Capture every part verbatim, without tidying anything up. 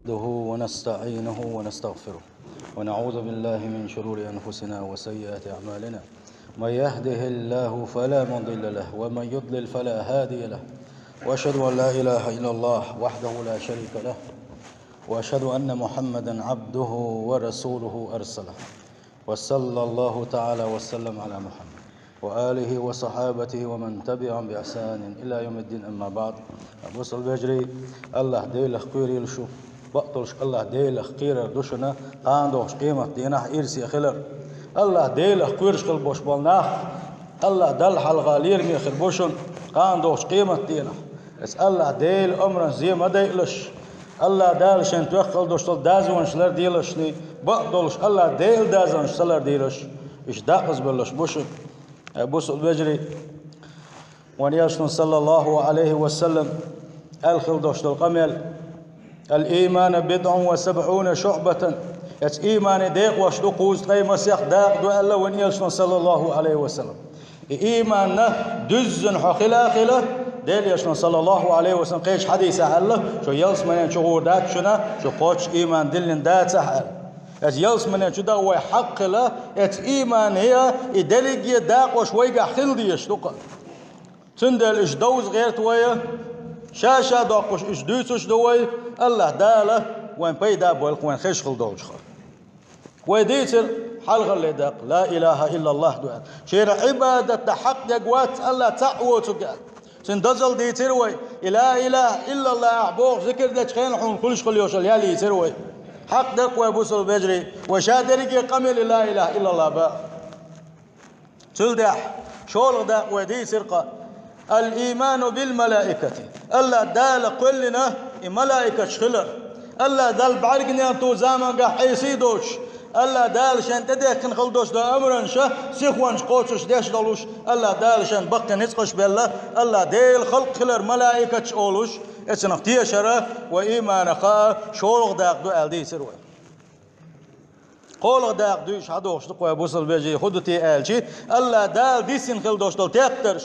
نحمده ونستعينه ونستغفره، ونعوذ بالله من شرور أنفسنا وسيئات أعمالنا. من يهده الله فلا مضل له، ومن يضلل فلا هادي له. وأشهد أن لا إله إلا الله وحده لا شريك له، وأشهد أن محمدا عبده ورسوله أرسله، وصلى الله تعالى وسلم على محمد وآله وصحابته ومن تبعهم بإحسان إلى يوم الدين، أما بعد. Бусалба вежарий, АллахӀ Делах кхерийла шу, бакъдолуш АллахӀ Делах кхерар ду шуна кхана догӀучу къематдийнахь ирсе хилар. АллахӀ Делах кхоьруш хила болуш болу нах АллахӀ Далла хьалха лераме хир бу шуна кхана догӀучу къематдийнахь. Иза АллахӀ Делан омранаш зе ма дайалаш, АллахӀ Дала шайн тоьхна хила долуш долу дозанаш ларделаш, бакъдолуш АллахӀ Делан дозанаш ца ларделаш, уьш декъазбеллаш бу шуна. Э, бусалба вежарий, вайн элчано, саллаллаху Ӏалайхи ва саллам, аьлла хила долуш долу къамел: «Ал-ийману бидӀун ва сабӀуна шуӀбатан». Иза ийманан декъош ду, кхузткъе масех дакъа ду аьлла вайн элчано, саллаллаху Ӏалайхи ва саллам. И ийманна дуьззина хьо хила а хила, Делан элчано, саллаллаху Ӏалайхи ва саллам, кхечу хьадисехь аьлла: «Шу ялсаманен чу гӀур дац шуна, шу кхоччуш ийман диллина дацахь», аьлла. Иза ялсаманен чу дан вай хьакъ хила, иза ийман а, и дерриге а дакъош вайгахь хила дезаш ду-кх. Цундела уьш довза гӀерта вай, ша-ша доккхуш уьш дуьйцуш ду вай, АллахӀ Дала вайн пайда а бойла-кх вайн хезаш хила долчух. Вай дийцира хьалхале дакъа, ла илаха иллаллахӀ ду аьлла. Шена Ӏибадат дан хьакъ дерг вац АллахӀ цхьаъ воцург аьлла. Цуьнан дозалла дийцира вай, и ла илаха иллаллахӀ ахь бохуш зикр дечу хенахь хьуна хуьлуш хила йолуш ял йийцира вай. Хьакъ дерг вай, бусалба вежарий, вай ша дерриге а къамел и ла илаха иллаллахӀ бан. Цул тӀаьхьа шолгӀа дакъа вай дийцира-кх: «Ал-ийману бил-малаикати». АллахӀ Дала кхоьллина и малаикаташ хилар. АллахӀ Далла бӀаьргинех ту замангахь Ӏийса доцуш, АллахӀ Дала шайн тӀедехкина хила долуш долу амранаш сихонца кхочуш деш долуш, АллахӀ Дала шайн баккхий ницкъаш белла, АллахӀ Делан халкъ хилар малаикаташ олуш, эцунах тешар вай ийманах шолгӀа дакъа ду аьлла дийцира вай. КхоалгӀа дакъа дуьйцуш хьадогӀуш ду-кх вай, бусалба вежарий, хӀун ду те аьлча, АллахӀ Дала диссина хила долуш долу тептарш.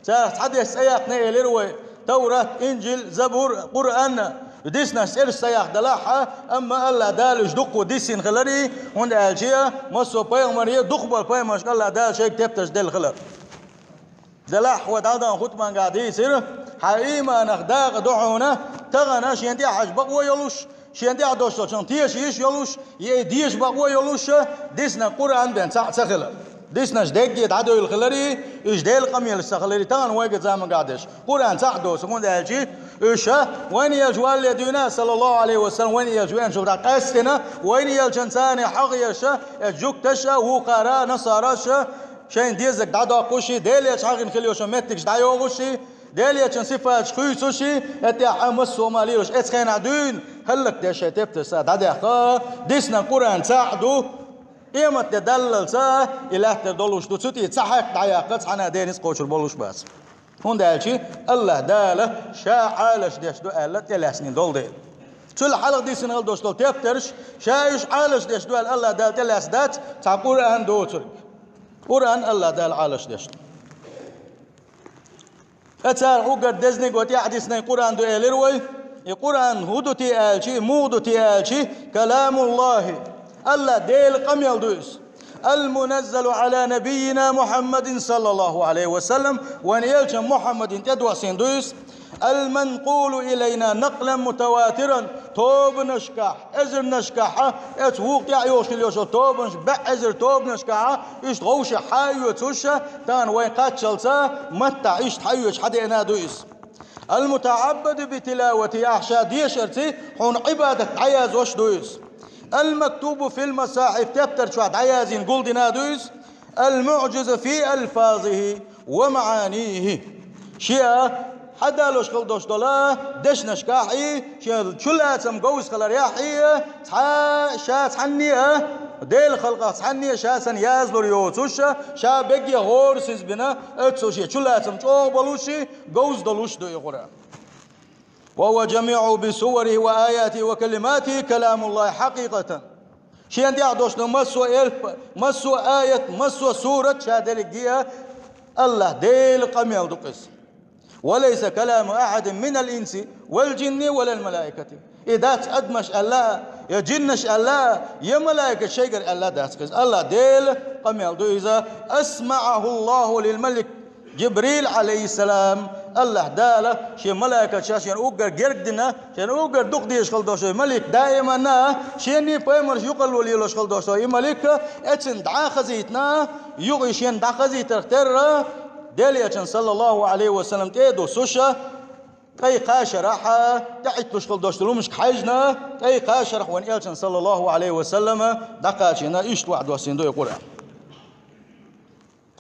Царах цхьадерш цӀе яьккхина элира вай: Таврат, Инжил, Забур, Къуръан. Диснарш цӀераш ца яккха делахь а, амма АллахӀ Дала уьш дуккха диссина хилар и, хӀунда аьлча массо а пайхамаре, дукхахболу пайхамаршка АллахӀ Дала шайга тептарш делла хилар. Делахь вай дӀадаханчу хутбангахь дийцира, хьан ийманах дакъа ду хьуна, тахана шена тӀехь хьажа бакъо йолуш, шена тӀехь долуш долчунах теша йиш йолуш, я и деша бакъо йолуш, дисна Къуръан бен цхьаъ ца хилар. Диснарш дегге дӀадевлла хилар и, уьш Делан къамелаш ца хилар и, тахана вайга замангахь дерш. Къуръан цхьаъ доцург, хӀунда аьлча уьш вайна элча валале дуьйна, саллаллаху Ӏалайхи ва саллам, вайна элча веанчул дӀа къаьстина, вайна элчанца царна хьагӀ еш, э, жуьгташа, вукхара, насараша, шайна дезарг дӀадоккхуш и, Делан элча хьахийна хила йолчу меттигаш дӀайогӀуш и, Делан элчан сифаташ хуьйцуш и, хӀетахь а массо а ма лелаш эцу хенахь дуьйна, хӀаллакдеш шайн тептарш цара дӀадаьхна, дисна Къуръан цхьаъ ду, къематде даллалца и лаьттара долуш ду, цу тӀе цхьа хьаькх дӀаяккха цхьана а Делан ницкъ кхочур болуш бац. ХӀунда аьлча АллахӀ Дала ша Ӏалаш деш ду аьлла тӀелаьцна долу дела. Цул хьалха диссина хила долуш долу тептарш, ша уьш Ӏалаш деш ду аьлла АллахӀ Дала тӀелаьцна дац, цхьа Къуръан доцург. Къуръан АллахӀ Дала Ӏалаш деш ду. Ткъа цара уггар дезаниг ва тӀаьхьа диснарг Къуръан ду элира вай. И Къуръан хӀун ду те аьлча, и муха ду те аьлча, каламуллахи, АллахӀ Делан къамел ду иза. Ал-муназзалу Ӏала набиййина Мухьаммадин, саллаллаху Ӏалайхи ва саллам, вайн элчан Мухьаммадин тӀедоссийна ду иза. Ал-манкъулу илайна накълан мутаватиран, тобанашкахь, эзарнашкахьа, эцу вукху тӀехь йолуш хила йолуш йолу тобанаш, бӀе эзар тобанашкахьа, иштта гӀовшех хьаоьцуш, тахана вайн кхаччалца маттахь иштта хьаоьцуш хьадеана ду иза. Ал-мутаӀаббаду би тилавати, ахь ша дешарца хьуна Ӏибадат дӀаяздеш ду иза. Ал-мактубу фил масахьиф, тептар чохь дӀаяздина гулдина ду иза. Ал-муӀжизу фи алфазихи ва маӀанихи. Шен хьадалош хила долуш долу дешнашкахь и, шен чулацам говза хиларехь и, цхьа ша цхьанне а, Делан халкъах цхьанне а ша санна язлур йоцуш, ша бегге гӀорасиз бина, оццул шен чулацам чӀогӀа болуш и, говза долуш ду и Къуръан. Ва хува жамиӀу би суварихи ва аятихи ва калиматихи каламуллахи хьакъикъатан. Шен тӀехь долуш ду массо а элп, массо а аят, массо а сурат ша дерриге а АллахӀ Делан къамел ду иза. وليس كلام أحد من الإنس والجن ولا الملائكة. И дац адамаш аьлла, я джиннаш аьлла, я малайкаш шайгара аьлла дац иза. АллахӀ Дела къамаьл ду иза. أسمعه الله للملك جبريل عليه السلام. АллахӀ Дала шен малайкашка шен уггар герга дина, шен уггар дукха дезаш хила долча малик даиманна, шен пайхамараш юкъарло лелаш хила долча и малик, эцна дӀа а хазийтина, юха шен дӀахазийтарах терра, Делан Элчан, саллаллахӀу Ӏалайхи ва саллам, тӀе а дуссуш, ткъаь кхаа шарахь, тӀехӀитталуш хила долча лумашка хьежжа, ткъаь кхаа шарахь вайн Элчан, саллаллахӀу Ӏалайхи ва саллам, дӀакхачийна, иштта вахь доссийна ду и Къуръан.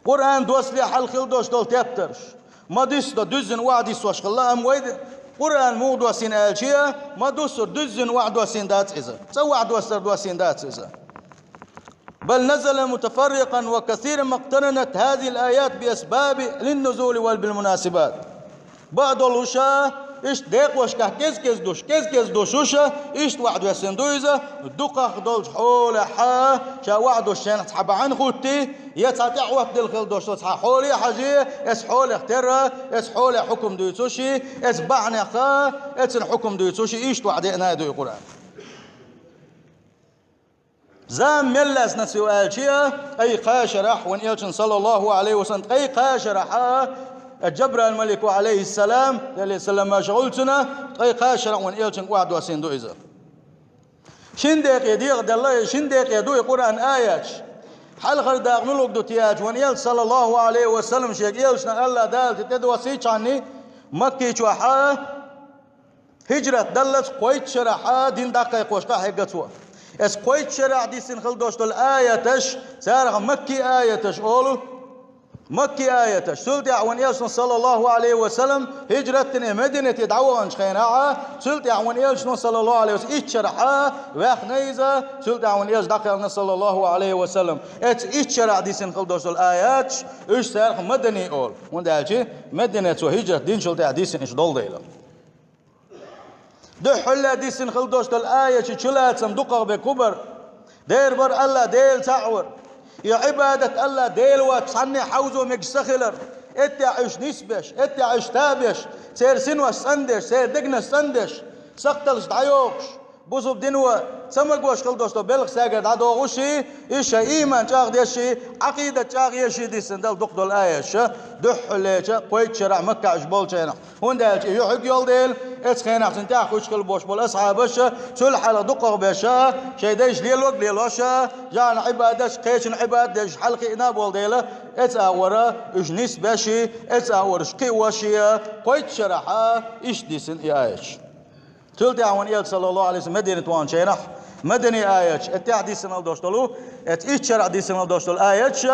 Къуръан доссале хьалха хила долаш дола тептараш ма дуссадо, дуззина вахь дуссош хила, амма вай Къуръан муха доссийна аьлча, ма дуссар, дуззина вахь доссийна дац иза. Цкъа вахь доссар доссийна дац иза. بل نزل متفرقا وكثيرا ما اقترنت هذه الآيات بأسباب للنزول وبالمناسبات. Бакъдолуш, иштта декъошкахь кӀез-кӀез дуссуш, кӀез-кӀез дуссуш, иштта вахь доссийна ду иза, дукхах долча хьолехь, ша вахь дуссуча хенахь цхьа бахьана хӀуттий, я цхьа тӀехӀоттаделла хила долаш дола цхьа хьоле хьажий, эцу хьолех терра, эцу хьоле хьукам дуьйцуш, эцу бахьанех, эцун хьукам дуьйцуш, иштта вахь деана ду и Къуръан. Зама мел лаьцна цо аьлча, ткъаь кхаа шарахь вайн Элчан, саллаллахӀу Ӏалайхи ва саллам, ткъаь кхаа шарахь, Джабраил малико, Ӏалайхиссалам, Делан салам-моаршо хуьлда цунна, ткъаь кхаа шарахь вайн Элчанга вахь доссийна ду иза. Шин декъе дегӀаделла, шин декъе ду и Къуръан аяташ. Хьалхара дакъа муьлхарг ду те аьлча, вайн Элча, саллаллахӀу Ӏалайхи ва саллам, шега Элчана АллахӀ Дала тӀедоссийча хана, Макка чохь хӀиджрат даллалц кхойтта шарахь дин дӀакхайкхош къахьегна цо. Эцу кхойтта шарахь диссина хила долаш дола аяташ, царах Макки аяташ олу. Макки аяташ. Цул тӀаьхьа вайн Элчано, саллаллахӀу Ӏалайхи ва саллам, хӀиджрат дина Мединате дӀаваханчу хенахь, цул тӀаьхьа вайн Элчано, саллаллахӀу Ӏалайхи ва саллам, итт шарахь ваьхна иза, цул тӀаьхьа вайн Элча дӀакхелхина, саллаллахӀу Ӏалайхи ва саллам. Эцу итт шарахь диссина хила долаш дола аяташ, уьш царах мадани олу. ХӀунда аьлча Мединате цо хӀиджрат динчул тӀаьхьа диссина уьш долу дела. Дуьххьарле диссина хила долаш долу аяташ чулацам дукхах бен кху бара. Дера бара АллахӀ Дела цхьаъ вар. И Ӏибадат АллахӀ Дела воцчу цхьанне хьовзо мегаш ца хилар. Эттехь уьш нисбеш, эттехь уьш табеш, церан синош цӀандеш, церан дегнаш цӀандеш, сакхталш дӀайохуш, бусалба дино ца магош хила долаш долу белхаш цаьргара дӀадохуш, и шайн ийман чӀагӀдеш, Ӏакъидат чӀагӀъеш диссина долу дукха долу аяташ, дуьххьарлечу кхойтта шарахь Маккахь уьш болчу хенахь. ХӀунда аьлча и юьхьиг йолу дела, эцу хенахь цунна тӀаьхьа кхуьуш хилла болуш болу асхьабаш, цул хьалха дукхах беш, шайн дайша лелорг лелош, жахьна Ӏибадаташ, кхечун Ӏибадат деш хьалакхиъна болу дела, эцу агӀора уьш нисбеш, эцу агӀора уьш кхиош, кхойтта шарахь иштта диссина и аяташ. Цул тӀаьхьа вайн Элча, саллаллахӀу Ӏалайхи ва саллам, Мединате ваханчу хенахь, мадани аяташ, эттехь диссина хила долаш долу, эцу итт шарахь диссина хила долаш долу аяташ,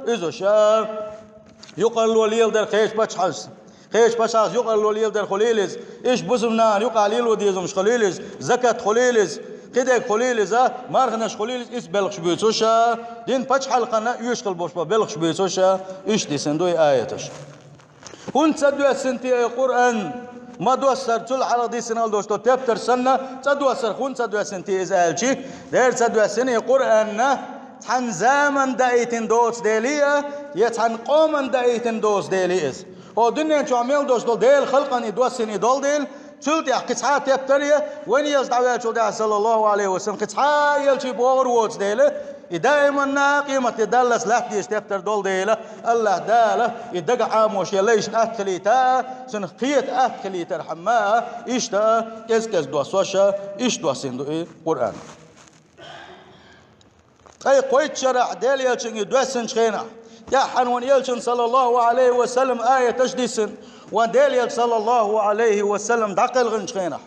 иза ша юкъарло леладар кхечу пачхьалкхашца. Кхечу пачхьалкхашца юкъарло леладар хуьлийла иза. Иштта бусалба нахана юкъахь лело дезамаш хуьлийла иза. Закат хуьлийла иза. Кхидерг хуьлийла иза. Марханаш хуьлийла иза. Иза белхаш буьйцуш, дин пачхьалкхана оьшуш хила болуш болу белхаш буьйцуш, иштта диссина ду и аяташ. ХӀунда ца доьссина те и Къуръан? Ма доссара цул хьалха диссина хила долуш долу тептар санна, ца доссара хӀунда ца доьссина те иза аьлча, дера ца доьссина и Къуръанна, цхьана заманна даийтина доцу дела а, я цхьана къоманна даийтина доцу дела а иза. ХӀокху дуьнен чохь мел долуш долу Делан халкъана и доссийна долу дела, цул тӀаьхьа кхин цхьа а тептар а, вайн Элча дӀаваьллачул тӀаьхьа, саллаллахӀу Ӏалайхи ва саллам, кхин цхьа а Элча бохур воцу дела, и даиманна къематде даллалц латтадеза тептар долу дела, АллахӀ Дала и дагахь Ӏамо шен лайшна атта хилийта, цунах кхета атта хилийтархьама, иштта кӀез-кӀезиг доссош, иштта доссийна ду и Къуръан. Ткъе кхойтта шарахь Делан Элчанга и доьссинчу хенахь, тӀаьххьана вайн Элчана, саллаллахӀу Ӏалайхи ва саллам, аяташ диссина, вайн Делан Элча, саллаллахӀу Ӏалайхи ва саллам, дӀакхелхинчу хенахь,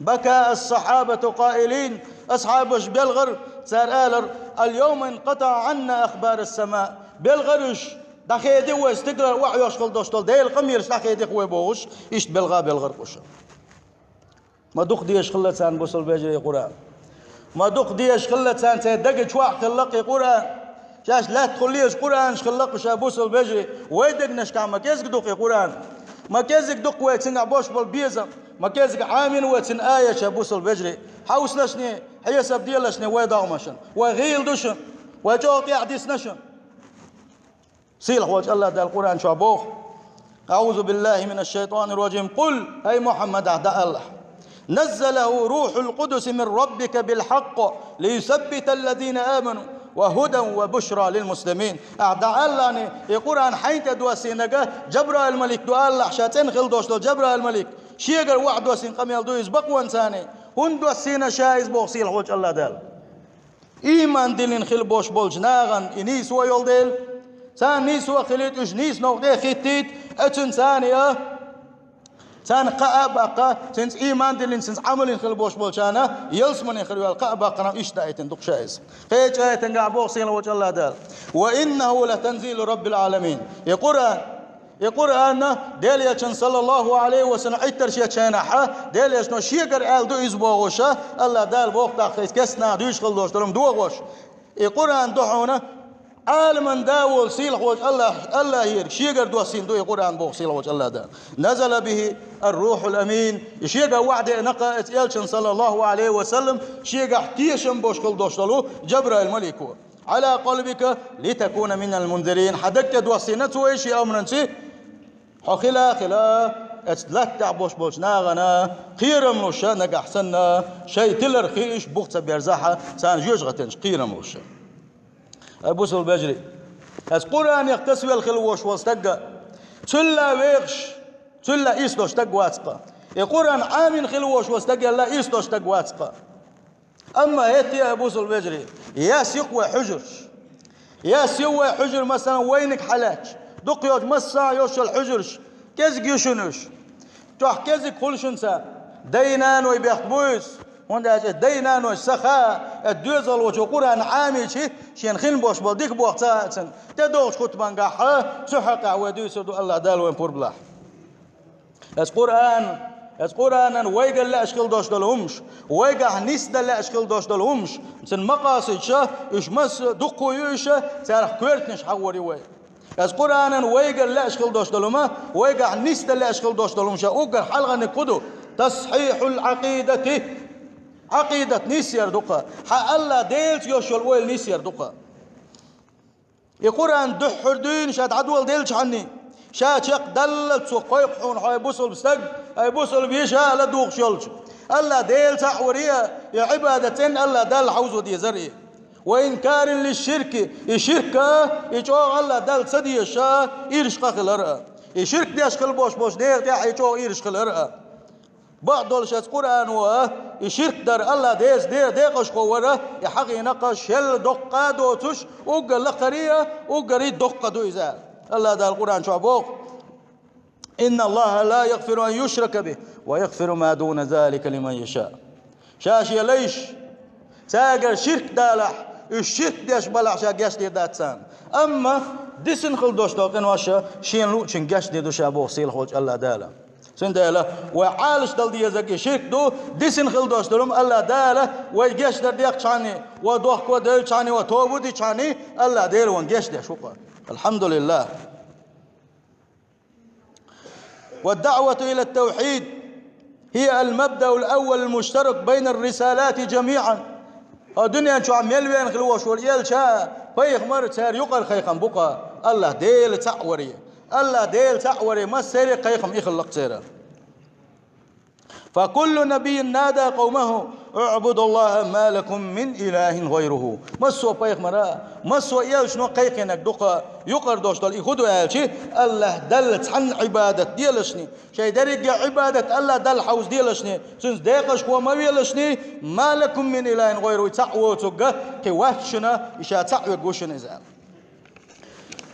بكى الصحابة قائلين, асхьабаш белхар, цара алар: اليوم انقطع عنا أخبار السماء. Белхар уьш, дӀахеди вай стигалара охьайоьллуш хила долуш долу Делан къамелаш дӀахедиха вай бохуш, иштта белха белхар уьш. Ма дукха дезаш хилла царна, бусалба вежарий, Къуръан. Ма дукха дезаш хилла царна, церан дага чохь хилла и Къуръан. Шаьш лаьттахула лелаш Къуръанаш хилла уьш, бусалба вежарий. Вай дегнашкахь ма кӀезиг ду и Къуръан. Ма кӀезиг ду вай цуьнгахь болуш болу безам. Ма кӀезиг Ӏамийна вай цуьнан аяташ, бусалба вежарий. Хьовсалаш, хьесап делаш вай догӀмашна. Вай гӀийла ду шуна. Вай чӀогӀа тӀаьхьа дисна шуна. Сийлахь волчу АллахӀ Дала Къуръан чохь боху: أعوذ بالله من الشيطان الرجيم. قل, хӀай Мухьаммад, ахь дӀаала: نزله روح القدس من ربك بالحق ليثبت الذين آمنوا وهدى وبشرى للمسلمين. Ахь дӀаала, и Къуръан хьайна тӀе доссийнарг Жабраил малик ду аьлла, ша цӀена хила долуш долу Жабраил малик, шегара охьадоссийна къамел ду иза бакъонца. ХӀунда доссийна ша иза боху сийлахьчу АллахӀ Дала? Ийман диллина хила бош болчу нахана и нийсо йолу дела, царна нийсо хилийта, уьш нийса новкъа тӀе а хӀиттийта, оцуьнан царна а, царна кхаъ а баккха, цуьнца ийман диллина, цуьнца Ӏамал йина хила бош болчарна ялсамане хир йолу кхаъ а баккхина, иштта даийтина ду-кх ша иза. Кхечу аятангахь боху сийлахьчу АллахӀ Дала: وإنه لتنزيل رب العالمين. И Къуръан, и Къуръан Делан Элчанна, саллаллаху Ӏалайхи ва саллам, Ӏиттарш ечу хенахь, Делан Элчано шегара аьлла ду иза бохуш, АллахӀ Дала боху тӀаккха, иза кестта наха дуьйцуш хила долуш долу хӀума ду вайша. И Къуръан ду хьуна Ӏаламан да волу сийлахьчу АллахӀ, АллахӀера шегара доссийна ду и Къуръан боху сийлахьчу АллахӀ Дала. نزل به الروح الأمين. И шегахь охьадеана-кх иза Элчанна, саллаллаху Ӏалайхи ва саллам, шегахь тешам беш хила долуш долу Жабраил малико. على قلبك لتكون من المنذرين. Хьан даг тӀе доссийна цо и шен омранца, хьо хила а хила, оцу латтахь бош болчу нахана кхерам луш, нагахь санна шайн тиларх уьш бух ца берзахь, царна жоьжахатинчу кхерам луш. Ай бусалба вежарий, оцу Къуръанах тасавелла хила вош волу стаг, цул а вехаш, цул а ийс долуш стаг вац-кх. И Къуръан Ӏамийна хила вош волу стаг а ийс долуш стаг вац-кх. Амма хӀетте а, бусалба вежарий, яс ю-кх вай хьуьжарш. Яс ю вай хьуьжар, масала, вайниг хьалаьцча, дукха йолчу массо а йолуш йолу хьуьжарш, кӀезиг ю шуна уьш. Чохь кӀезиг хуьлу шуна цара. Дай-наной бехк бу иза, хӀунда аьлча дай-наной сан хаа, и доьзалхочо Къуръан Ӏамийча, шена хин бош болу дика боху ца хаьа цунна. ТӀедогӀучу хутбангахь цу хьокъехь вай дуьйцур ду, АллахӀ Дала вайн пурба лахь. Оцу Къуръан, оцу Къуръанан вайгара лаьаш хила долуш долу хӀумаш, вайгахь нисдан лаьаш хила долуш долу хӀумаш, цуьнан макъасидаш, уьш масса дуккха а ю уьш, царах коьртанаш хьахор ю вай. Оцу Къуръанан вайгара лаьаш хила долуш долу хӀума, вайгахь нисдан лаьаш хила долуш долу хӀума, ша уггар хьалхарниг хӀун ду? Тасхьихьул Ӏакъидати. Ӏакъидат нисъяр ду-кх. Хьан АллахӀ Делаца йолуш йолу ойла нисъяр ду-кх. И Къуръан дуьххьара дуьйна ша дӀадоладелчхьанний, ша чекхдаллалц цо кхойкху хьуна хьо, ай бусалба стаг, ай бусалба йиша а ладугӀуш йолчу. АллахӀ Дела цхьаъ варе а, и Ӏибадат цӀена АллахӀ Далла хьовзо дезара и. Ва инкарин лишширки, и ширк а, и чӀогӀа АллахӀ Далла ца дезаш а, ирча къа хилар а. И ширк деш хила бош болчу нехан тӀехь и чӀогӀа ирча хилар а. Бакъдолуш оцу Къуръано а, и ширк дар, АллахӀ Делаца де-, декъашхо вар а, и хьахийна-кх шел доккха а доцуш, уггар лакхаре а, уггаре доккха ду иза. АллахӀ Дала Къуръан чохь боху: إن الله لا يغفر أن يشرك به ويغفر ما دون ذلك لمن يشاء. Ша шен лайш, цаьргара ширк далахь, уьш ширк деш балахь, ша гечдийр дац царна. Амма дисина хила долуш долу къинош шена луъучуьнга гечдийр ду ша боху сийлахьчу АллахӀ Дала. Цундела вай Ӏалашдала дезарг и ширк ду, дисина хила долуш долу хӀума АллахӀ Дала вай гечдар декхчхьана, вай дохко девлчхьана, вай тоба дичхьана, АллахӀ Дела вайна гечдеш ву-кх. АлхьамдулиллахӀ. والدعوة إلى التوحيد هي المبدأ الأول المشترك بين الرسالات جميعا. Хьо дуьнен чохь мел веана хила вош волу элча, пайхамар, церан юкъара кхайкхам бу-кх АллахӀ Дела цхьаъ варе. АллахӀ Дела цхьаъ варе, массеран а кхайкхам и хилла-кх церан. فكل نبي نادى قومه اعبدوا الله ما لكم من إله غيره. Массо а пайхамара, массо а элчано кхайкхийнарг ду-кх юкъара дош долу и хӀун ду аьлча, АллахӀ Далла цхьанна Ӏибадат делашний, шайн дерриге а Ӏибадат АллахӀ Далла хьовзаделашний, цуьнца декъашхо ма велашний, ما لكم من إله غيره, цхьаъ воцург кхин вац шуна, и ша цхьаъ верг ву шуна иза аьлла.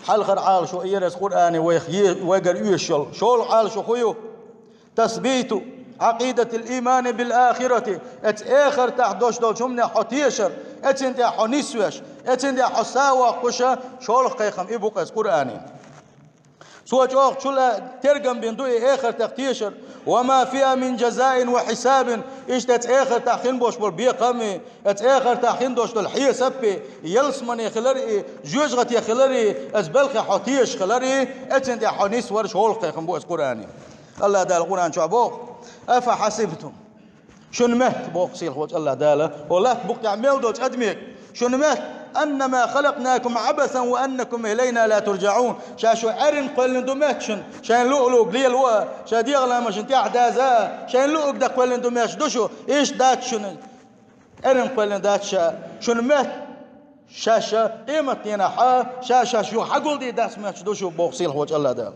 Хьалхара Ӏалашо яра оцу Къуръане вайх е-, вайгара оьшуш йолу. ШолгӀа Ӏалашо хӀун ю? تثبيت عقيدة الإيمان بالآخرة. Оцу эхартахь долуш долчу хӀуманех хьо тешар, оцуьнан тӀехь хьо нисвеш, оцуьнан тӀехь хьо сов воккхуш, шолгӀа кхайкхам и бу-кх оцу Къуръанан. Цо чӀогӀа чул а тергам бина ду и эхартах тешар. وما فيها من جزاء وحساب. Иштта оцу эхартахь хин бош болу бекхам а, оцу эхартахь хин долуш долу хьесап а, ялсамане хилар а, жоьжахате хилар а, оцу белхех хьо тешаш хилар а, оцуьнан тӀехь хьо нисвар шолгӀа кхайкхам бу оцу Къуръанан. АллахӀ Дала Къуръан чохь боху: أفحسبتم. Шуна моьтту, боху сийлахьчу АллахӀ Дала, хӀокху латта букъ тӀехь мел долчу адамега, шуна моьтту, أنما خلقناكم عبثا وأنكم إلينا لا ترجعون. Ша шу Ӏерина кхоьллина ду моьтту шуна, шайн луъу-луъу лело а, ша дегӀан ламашна тӀехь даза а, шайн луъург дан кхоьллина ду моьттуш ду шу, иштта дац шуна, Ӏерина кхоьллина дац ша, шуна моьтту шаьш къематдийнахь а, ша шаьш юха хьагулдийр дац моьттуш ду шу, боху сийлахьчу АллахӀ Дала.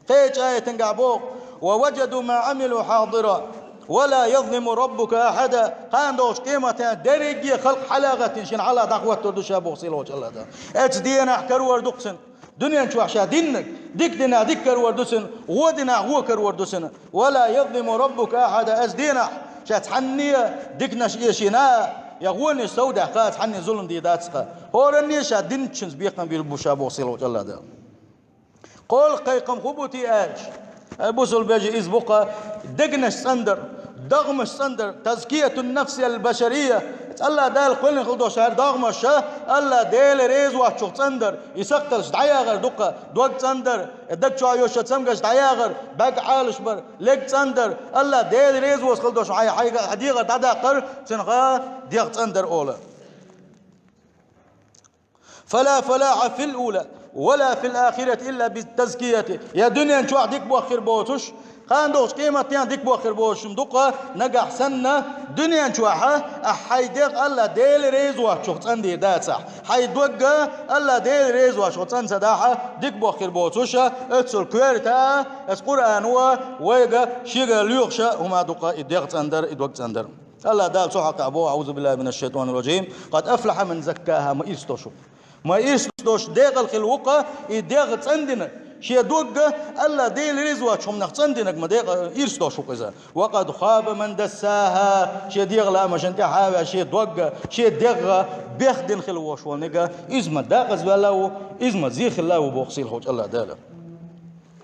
Кхечу аятангахь боху: «ووجدوا ما عملوا حاضرا ولا يظلم ربك أحدا». Кхана долчу къематехь дерриге халкъ хьала а гӀаттийна шена хьала дӀахӀоттур ду ша, боху сийлахьчу АллахӀ Дала. Оцу денахь карор ду-кх цунна. Дуьнен чохь ша диннарг, дика динахь дика карор ду цунна, вон динахь вон карор ду цунна. «ولا يظلم ربك أحدا». Оцу денахь ша цхьанне а диканаш эшийна а, я вонаш сов даьккха а, цхьанне зулам дийр дац-кх. ХӀоранне а ша динчуьнца бекхам бийр бу ша, боху сийлахьчу АллахӀ Дала. КхоалгӀа кхайкхам хӀун бу те аьлча, э, бусалба вежарий, иза бу-кх дегнаш цӀандар, догӀмаш цӀандар, тазкиятун нафсил башария. АллахӀ Дала кхоьллина хила долуш хӀара догӀмаш, АллахӀ Дела реза воцчух цӀандар, и сакхталш дӀаягӀар ду-кх, дог цӀандар, э, даг чохь йолу цамгаш дӀаягӀар, бӀаьрг Ӏалаш бар, лерг цӀандар, АллахӀ Дела реза воцуш хила долуш хьайн, хьайн дегӀ дӀадаккхар, цуьнан дегӀ цӀандар олу. «فلا فلاح في الأولى ولا في الآخرة إلا بالتزكية». Я дуьнен чохь дика бохкур боцуш, кхана долчу къематдийнахь дика бохкур боцуш ма ду-кх, нагахь санна дуьнен чохь ахь хьайн дегӀ АллахӀ Дела реза воцчух цӀандийр дацахь, хьайн дог АллахӀ Дела реза воцчух цӀан ца дахь, дика бохкур боцуш, оццул коьрта, оцу Къуръано вайга шега лоьхуш хӀума ду-кх и дегӀ цӀандар, и дог цӀандар. АллахӀ Дала цу хьокъехь боху: «أعوذ بالله من الشيطان الرجيم. قد أفلح من زكاها». Ма ирс до шу. Ма ирс дош декъала хила ву-кх и дегӀ цӀандинарг, шен дог АллахӀ Дела реза воцчу хӀуманах цӀандинарг, ма декъа ирс дош ву-кх иза. «وقد خاب من دساها». Шен дегӀан ламашна тӀаьхьа а ваьлла, шен дог, шен дегӀ бехдина хила волуш волниг, иза ма декъаза ваьлла а ву, иза ма зе хилла а ву, боху сийлахьчу АллахӀ Дала.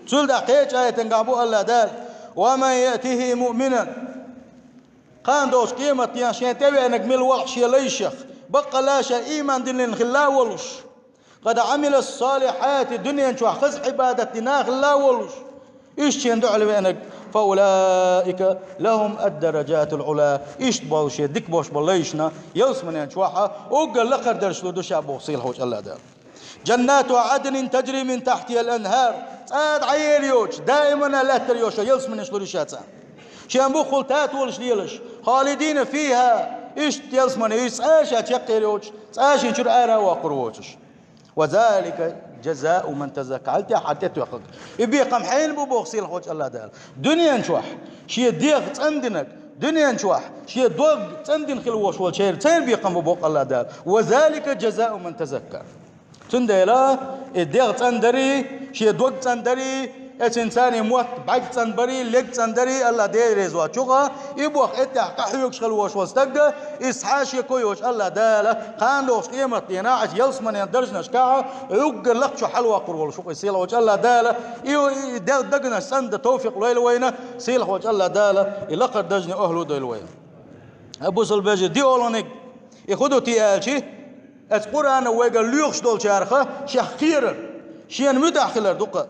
Цул тӀаьхьа кхечу аятангахь боху АллахӀ Дала: «ومن يأته مؤمنا». Кхана долчу къематдийнахь шен тӀевеанарг мила ву-кх шен лайшех, баккъалла ша ийман диллина хилла а волуш, «قد عمل الصالحات», дуьнен чохь хаза Ӏибадат дина хилла а волуш, иштта шена дуьхьал веанарг, «فأولئك لهم الدرجات العلى». Иштта болу шен дика болуш болу лайшна ялсаманен чохь уггар лакхара даржаш лур ду ша, боху сийлахьчу АллахӀ Дала. «جنات عدن تجري من تحتها الأنهار». ЦӀа дӀаер йоцуш, даимана лаьттар йолуш ялсаманеш лур ю ша царна. Шен буххул татолаш лелаш, «خالدين فيها», иштта ялсамане, иза цӀа ша чекхъер йоцуш, цӀа шен чуьра ара а воккхур воцуш. «وذلك جزاء من تزكى». Хьал тӀехь хьан тӀетоьхнарг. И бекхам хьенан бу, боху сийлахьчу АллахӀ Дала. Дуьнен чохь шен дегӀ цӀандинарг, дуьнен чохь шен дог цӀандина хила волуш волчеран, церан бекхам бу, боху АллахӀ Дала. «وذلك جزاء من تزكى». Цундела и дегӀ цӀандари, шен дог цӀандари, эцин царний мотт бӀаьрг цӀанбари, лерг цӀандари, АллахӀ Дела реза воцчух, и боху эттехь къахьоьгуш хила волуш волу стаг, иза цхьа а шеко йоцуш АллахӀ Дала, кхана долчу къематдийнахь, ялсаманен даржанашкахь, уггар лакхачу хьалавоккхур волуш ву-кх и сийлахьчу АллахӀ Дала, и, и дегӀ дагнаш цӀандан товфикъ лойла вайна, сийлахьчу АллахӀ Дала, и лакхара даржане охӀлу дойла вайна. Бусалба вежарий, диъолгӀаниг, и хӀун ду те аьлчи, оцу Къуръано вайга лоьхуш долчарах шех кхерар, шена муьтӀахь хилар ду-кх.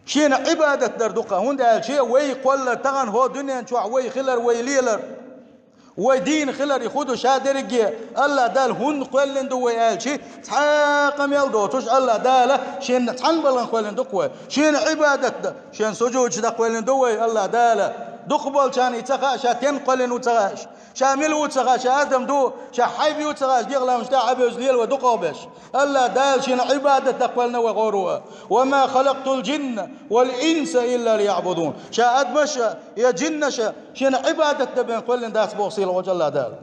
Шена Ӏибадат дар ду-кх, хӀунда аьлча вай кхоллар тахана хӀокху дуьнен чохь вай хилар, вай лелар, вай дийна хилар и хӀун ду ша дерриге, АллахӀ Дала хӀунда кхоьллина ду вай аьлчи, цхьа а къамел доцуш АллахӀ Дала шен цхьана балхана кхоьллина ду-кх вай. Шена Ӏибадат дан, шен сужудаш дан кхоьллина ду вай АллахӀ Дала. Дукхахболчарна и ца хаьа, ша стенна кхоьллина ву ца хаьаш. Ша мила ву ца хаьа, ша адам ду, ша хьайба ю ца хаьа, ша дегӀан ламаш тӀехь Ӏабевза лела вай дукхахберш. АллахӀ Дала шена Ӏибадат дан кхоьллина вай гӀоруо. «وما خلقت الجن والإنس إلا ليعبدون». Ша адамаш а, я жиннаш а шена Ӏибадат дан бен кхоьллина дац боху сийлахьчу АллахӀ Дала.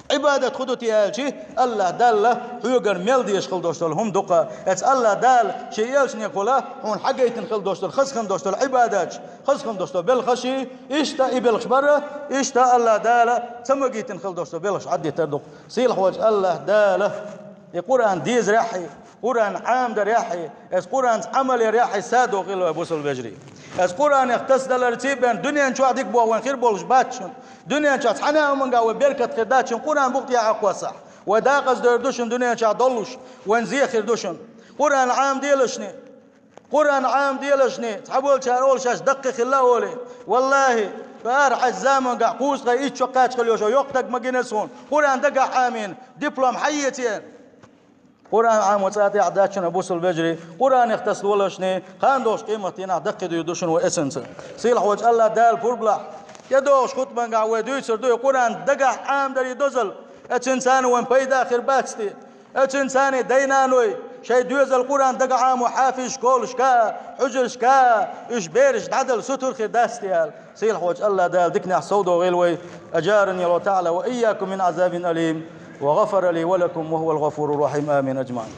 Ӏибадат хӀун ду те аьлчи, АллахӀ Далла хьоьгара мел дезаш хила долуш долу хӀума ду-кх. Эцу АллахӀ Дала шен элчанехула хьуна хьагайтина хила долуш долу, хаза хила долуш долу Ӏибадаташ, хаза хила долуш долу белхаши, иштта и белхаш бара, иштта АллахӀ Дала ца магийтина хила долуш долу белхаш Ӏаддитар ду-кх. Сийлахьчу АллахӀ Дала и Къуръан дезарехь а, Къуръан Ӏамадарехь а, эцу Къуръанца Ӏамал ярехь а садо хила вай, бусалба вежарий. Эцу Къуръанех тасадаларций бен дуьнен чохь дика боху вайн хир болуш бац шуна. Дуьнен чохь цхьана а хӀуманга вай беркат хир дац шуна, Къуръан букъ тӀехь Ӏакхоссахь. Вай дакъаза дер ду шуна дуьнен чохь долуш, вайн зе хир ду шуна. Къуръан Ӏамаделашни, Къуръан Ӏамаделашни, цхьаболчара олу шаьш даккхий хилла олий. Валлахи, Ара хьай замангахь кхузткъе итт шо кхаччалц йолу йоккха стаг ма гина суна, Къуръан дагахь Ӏамийна, диплом хьаэцийна. Къуръан Ӏамо цӀа тӀехь дац шуна, бусалба вежарий, Къуръанах тасалолаш, кхана долчу къематдийнахь даккхийдийр ду шуна вай эцнарца. Сийлахьчу АллахӀ Дала пурба лахь. ТӀедогӀучу хутбангахь вай дуьйцур ду и Къуръан дагахь Ӏамадарийн дозалла. Эцнарца вайн пайда хир бац те? Эцнарца дай-наной шайн доьзал Къуръан дагахь Ӏамо хьафизашколашка, хьуьжаршка, уьш бераш дӀадала сутара хир дац те аьлла. Сийлахьчу АллахӀ Дала диканехь совдохийла вай. أجارني الله تعالى وإياكم من عذاب أليم، وغفر لي ولكم وهو الغفور الرحيم. آمين أجمعين.